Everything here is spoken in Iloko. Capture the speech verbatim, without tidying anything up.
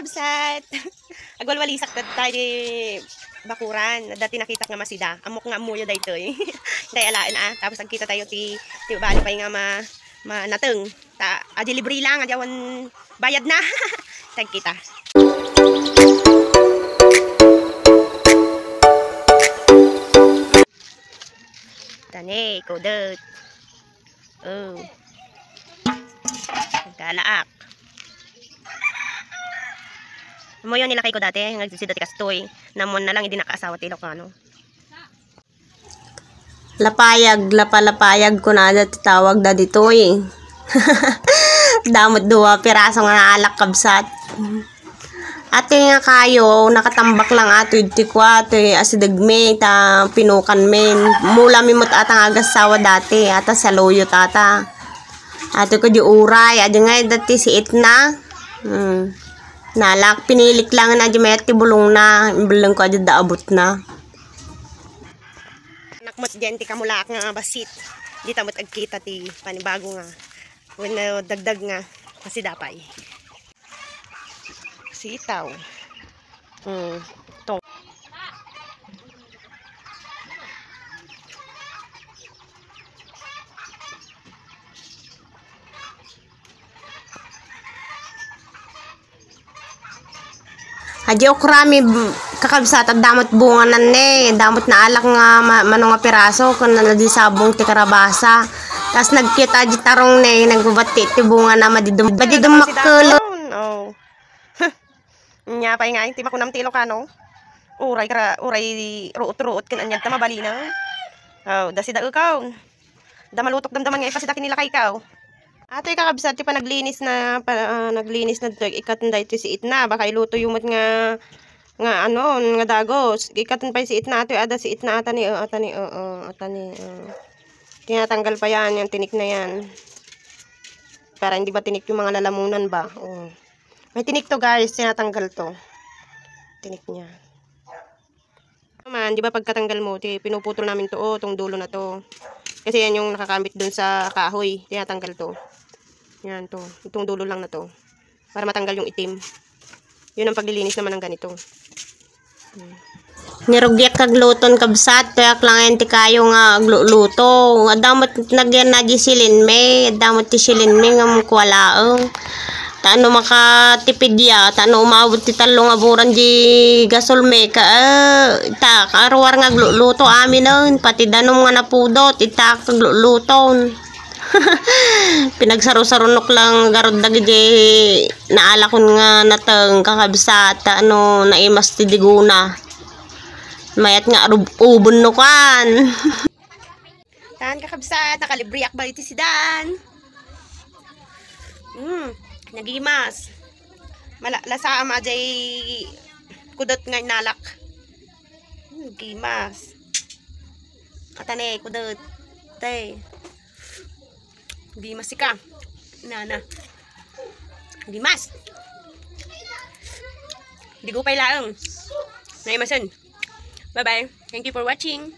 Kabsat. Agwalwalisak tayo di bakuran. Dati nakitak nga masida. Ammok nga ammoyo daytoy. Tay alaen a. Tapos agkita tayo ti, ti bali pay nga ma, manateng. Ta, adi libre lang, adi awan bayad na. Tagkita. Tani, kudet. Oh. Nagkalaak. Amoyo ni lakay ko dati, nga sida ti kastoy. Namuan na lang, idi nakaasawa ti Ilocano. Lapayag, lapalapayag kunada ti tawagda ditoy. Damot dua piraso nga naalak, kabsat. Ati nga kayo, nakatambak lang ato iti kua, ti asidegmi, ta pinukanmi. Mulami met ata nga agassawa dati, ata saluyot ata. Ati ko di uray, adi nga dati si Itna. Hmm. Nalak, pinilik lang na di mayat ti bulongna, imbelleng ko adi da abutna. Anak met diyan ti kamulaak nga basit. Dita met agkita ti panibago nga wenno dagdag nga masidapay. Sitaw. Hmm. Tong. Adi okrami, b-, kakabsat, damot bunganan ne, damot naalak nga ma-, mano nga piraso, ken na di sabong ti karabasa. Tas nagkita di tarong ne, nagbabati ti bungana, madidum-, madidum makkel. Oh. Nya pay nga, ti makunam ti Ilocano. Uray kara, uray ruot-ruot ken aniad ta mabalina. Oh, dasi da ikaw. Da malutok damdaman nga ipasida kinilakay ka, oh. Atoy kakabsat ti panaglinis na, pa, ah, naglinis na ditoy, ikkat daytoy si Itna, baka iluto yu met nga, nga ano, nga dagos. Ikkat pay si Itna, atoy ada si Itna, ata ni, oh, ata ni, oh, oh, ata ni, oh. Tinatanggal pa yan, yung tinik na yan. Para hindi ba tinik yung mga lalamunan ba? Oh. May tinik to, guys, tinatanggal to. Tinik niya. Naman, di ba pagkatanggal mo, ti, pinuputol namin to, oh, tong dulo na to. Kasi yan yung nakakamit dun sa kahoy, tinatanggal to. Yan to, itong dulo lang na to. Para matanggal yung itim. Yun ang paglilinis naman ng ganito. Hmm. Nirugyak kagluton, kabsat, kaya lang yan ti kayo nga agluluto. Adamot nagyan na di silinme, adamot ti silinme nga mukwa laeng. Ta ano makatipid ya, ta ano umabot ti tallo nga buran di gasolme ka, eh, ta, karuar nga agluluto amin, eh, pati danum nga napudot, ita kagluluton. Pinagsaro-saronok lang garud dagiti naalakon nga nateng, kakabsat, ta ano, naimas ti diguna. Mayat nga arub-, ubon no kan. Tan, kakabsat, nakalibriak ba iti sidan? Hmm, nagimas. Mala-, lasa ama jay kudot nga inalak. Hmm, gimas. Katane, kudot. Te. Gimas ika. Nana. Gimas. Digo pay laeng. Naimasen. Bye-bye. Thank you for watching.